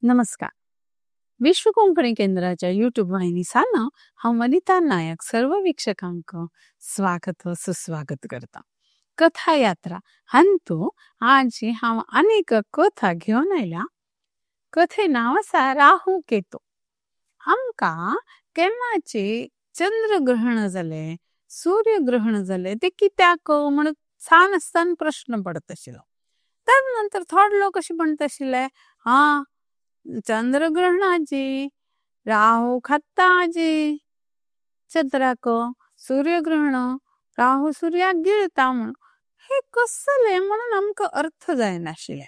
नमस्कार। विश्व कोंकणी केंद्राच्या यूट्यूब वाहिनी सावन हांव वनिता नायक सर्व वीक्षकांक स्वागत सुस्वागत करता। कथा यात्रा हांतु आज हांव अनेक कथा घेवन आयल्या। कथे नाव असा राहु केतु। आमका केन्नाची चंद्र ग्रहण जाले सूर्य ग्रहण जाले ते कित्याक म्हुण सान अस्ताना प्रश्न पडता शिलो। तार नंतर थोडे लोक अशे म्हणता शिले हां चंद्र ग्रहणाची राहु खाता जी चंद्राक सूर्य ग्रहण राहु सूर्याक गिलता म्हुण हे कसले म्हुण आमका अर्थ जायना शिले।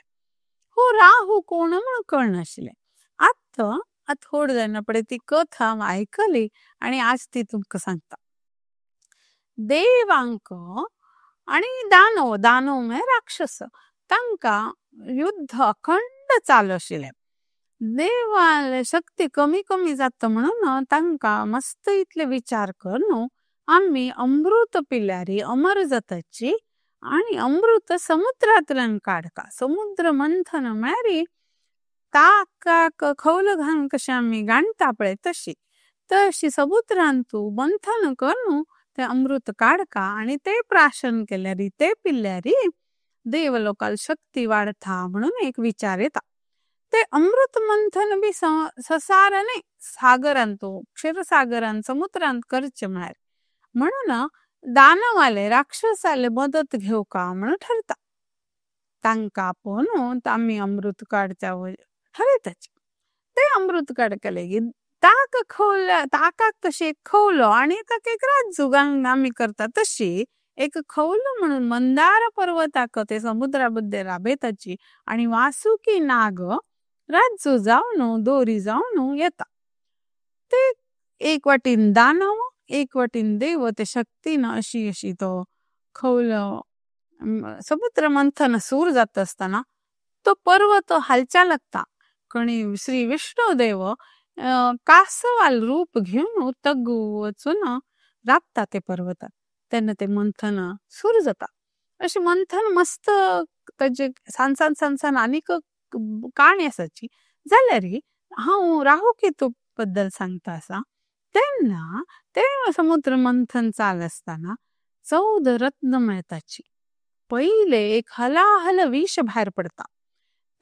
हो राहु कोण म्हुण कळना शिले। आत्ता थोडे जायना पडे ती कथा ऐकली आनी आज ती तुमका सांगता। देवांक आनी दानव, दानव म्हुळ्यार राक्षस, तांका युद्ध अखंड चालू शिले। देवाले शक्ति कमी कमी जाता म्हुणन तांका मस्त इतले विचार करनु आमी अमृत पिल्यारी अमर जाताची आनी अमृत समुद्रांतल्यान काडका। समुद्र मंथन म्हुळ्यारी ताकाक खवल घालून कशी आमी गाणता पळे तशी तशी समुद्रांतु मंथन करनु ते अमृत काडका आनी ते प्राशन केल्यारी ते पिल्यारी देव लोकाल शक्ति वाढता म्हुणन एक विचार येता। ते अमृत मंथन भी ससार न्ही सागरांतु क्षीर सागरांत समुद्रांत करचे म्हुळ्यार म्हुणन दानवाले राक्षसाले मदत घेवका म्हुण ठरता। तांका आपोवनु आमी अमृत काडचा ठरताची। ते अमृत काडकले की ताकाक तशी एक खवलो आनी ताक एक राज्जु घालून आमी करता तशी एक खवलो म्हुणन मंदार पर्वताक ते समुद्रा बद्दे राबेताची आनी वासुकी नाग राज्जु जावनु दोरी जावनु येता। ते एक वाटेन दानव एक वाटेन देव ते शक्तिन अशी अशी तो खवलो समुद्र मंथन सुरू जाता अस्ताना तो पर्वत हालचा लागता। कणी श्री विष्णु देव कासवाल रूप घेवन तग वचून राबता ते पर्वतात तेन्ना ते मंथन सुरू जाता। अशी मंथन मस्त तेजे सान सान सान सान आनीक कहानी असाची जाल्यारी हांव राहु केतु बद्दल सांगता असा। तेन्ना ते समुद्र मंथन चाल अस्ताना 14 रत्न मेळताची। पहिले एक हलाहल विष भायर पडता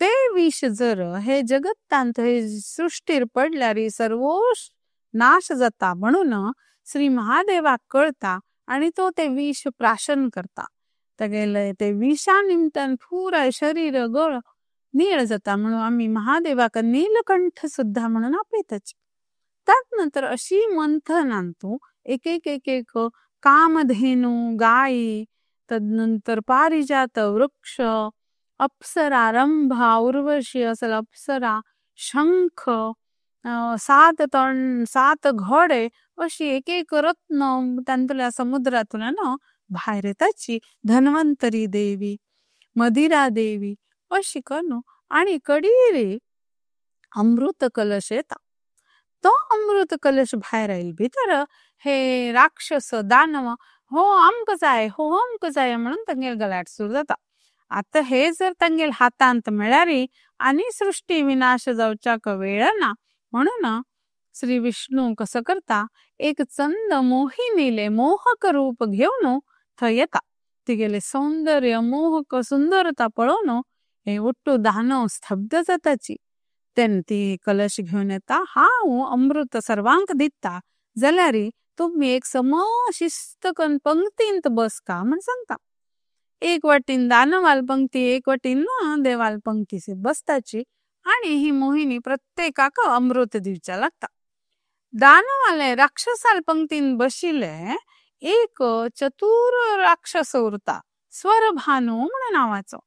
ते विष जर हे जगत्तांत हे सृष्टीर पडल्यारी सर्वोष नाश जाता म्हुणन श्री महादेवाक कळता आनी तो ते विष प्राशन करता। तगेले ते विषा निमतान पुरा शरीर गळ नीळ जाता म्हुणन आमी महादेवाक नीलकंठ सुद्धा म्हुणन आपयताची। तात नंतर अशी मंथनांतु एक एक एक एक कामधेनु गाई तद नंतर पारिजात वृक्ष अप्सरा रंभा उर्वशी असल अप्सरा शंख 7 तण 7 घोडे अशी एक एक रत्न तांतल्या समुद्रातुल्यान भायर येताची। धन्वंतरी देवी मदिरा देवी अशी करनु आनी कडीरी अमृत कलश येता। तो अमृत कलश भायर आयल भितर हे राक्षस दानव हो आमका जाय हो आमका जाय म्हुणन तांगेल गलाट सुरू जाता। आता हे जर तांगेल हातांत मेळ्यारी आनी सृष्टी विनाश जावच्याक वेळ ना म्हुणन श्री विष्णु कसो करता एक चंद मोहिनीले मोहक रूप घेवन थंय येता। तिगेले सौंदर्य मोहक सुंदरता पळोवन हे ओट्टू दानव स्तब्ध जाताची। तेन्ना ती कलश घेवन येता हांव अमृत सर्वांक दिता जाल्यारी तुमी एक समशिस्त करून पंक्तींत बसका म्हण सांगता। एक वाटेन दानवाल पंक्ती एक वाटेन देवाल पंक्ती बसताची आनी ही मोहिनी प्रत्येकाक अमृत दिवचा लागता। दानवाले राक्षसाल पंक्तीन बशिले एक चतुर राक्षस उरता स्वरभानु म्हण नावाचो।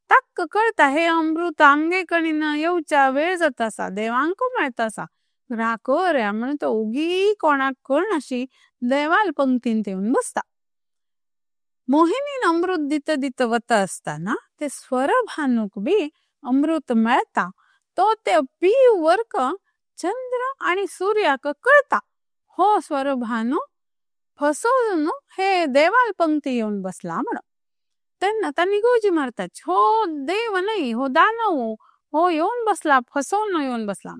ताक कळता हे अमृत आमगे कडेन येवच्या वेळ जाता सा देवांक मेळता सा राखोऱ्या म्हण तो उगी कोणाक कळनाशी देवाल पंक्तीन येवन बसता। मोहिनीन अमृत दिता दिता वता अस्ताना ते स्वरभानुक बी अमृत मेळता तो ते पिवर्क चंद्र आनी सूर्याक कळता हो स्वरभानु फसोवन हे देवाल पंक्ती येवन बसला म्हणून। तेन्ना तांणी गोजी मारता हो देव न्हय हो दानव हो येवून बसला फसवून येवून बसला।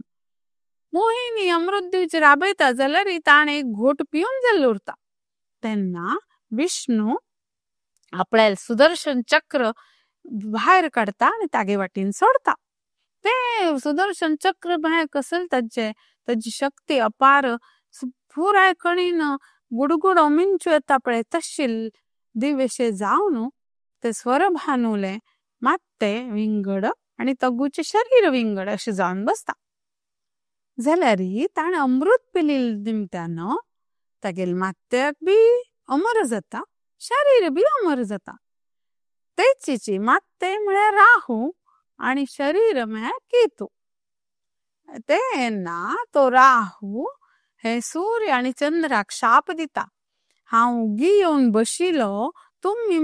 मोहिनी अमृत दिवचे राबयता जाल्यार ताणे एक घोट पिवून जाळी उरता। तेन्ना विष्णु आपले सुदर्शन चक्र बाहेर कडता आणि तागे वाटेन सोडता। ते सुदर्शन चक्र बाहेर कसल ताजे ताजी शक्ति अपार पुराय कणीन गुडगुड मिंचु येता पळे तशील दिव्यशे जाऊन ते स्वरभानुले मात्ते विंगड आणि तगुचे शरीर विंगड असे जाऊन बसता। जाल्यारी ताणे अमृत पिलेले निमतान तागेल मात्तेक ब अमर जाता शरीर ब अमर जाता। तेचेची मात्ते म्हुळ्यार राहु आणि शरीर म्हुळ्यार केतु। तेन्ना तो राहु हे सूर्य आणि चंद्राक शाप दिता हांव उग्गी येवून बशिलो तुम्ही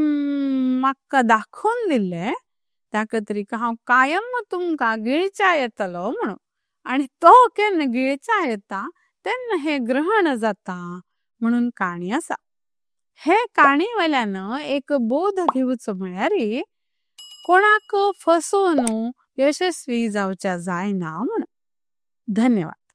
मका दाखोवन दिले त्या हांव कायम तुमका गिलच्या येतलो म्हुणून आणि तो केन्ना गिलच्या येता तेन्ना हे ग्रहण जाता म्हुणून कहानी असा। हे कहानी वळ्यान एक बोध घेवचो म्हुळ्यारी कोणाक फसवून यशस्वी जावच्या जायना म्हुणून। धन्यवाद।